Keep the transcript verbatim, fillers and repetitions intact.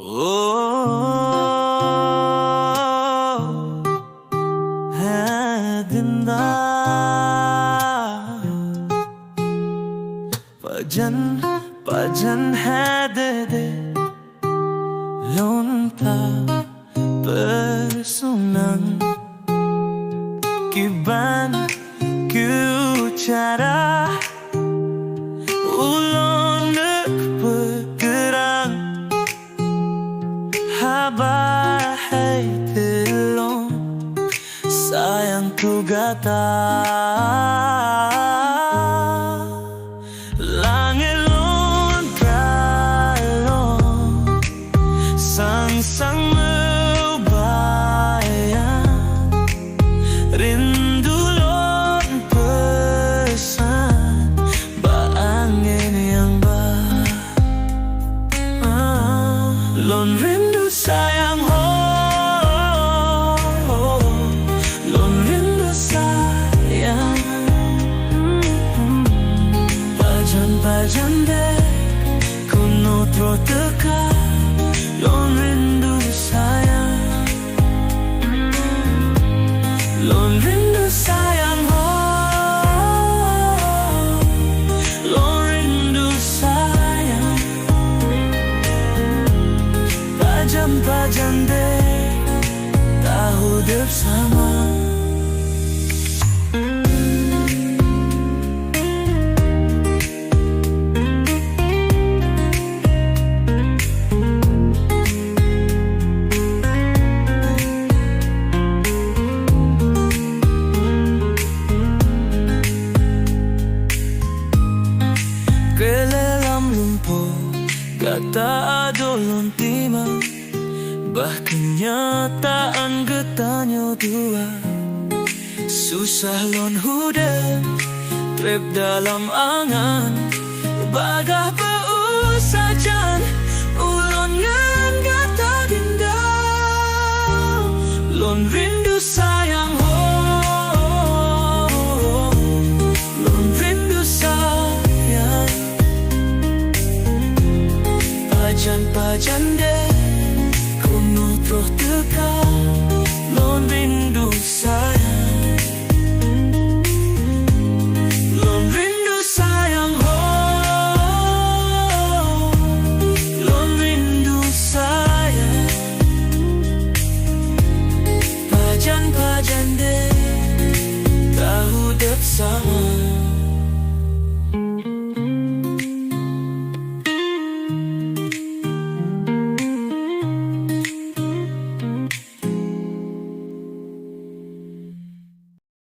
Oh, hai dendam. Pajan, pajan hai dede, lôn tapeuseunang. Kiban keu cara ulôn neuk peugeurang. Haba hai teulông sayang keu gata. Langét lôn kalon sang-sang meubayang. Rindu lôn peusan bak angén nyang ba. Ah, lôn rindu sayang ho, lôn rindu sayang. Pajan-pajan deh keunoe troh teuka, lôn rindu sayang. Lôn rindu sayang ho, lôn rindu sayang. Pajan-pajan deh taudép sama. Keu lheueh lam lumpoe gata adoe lôn timang, bah keunyataan geutanyoe dua. Susah lôn udép treb dalam angan, bagaih beu-ueh sajan ulôn ngon gata dendam. Lôn rindu sayang ho, lôn rindu sayang. Pajan-pajan deh keunoe troh teuka, lôn rindu sayang.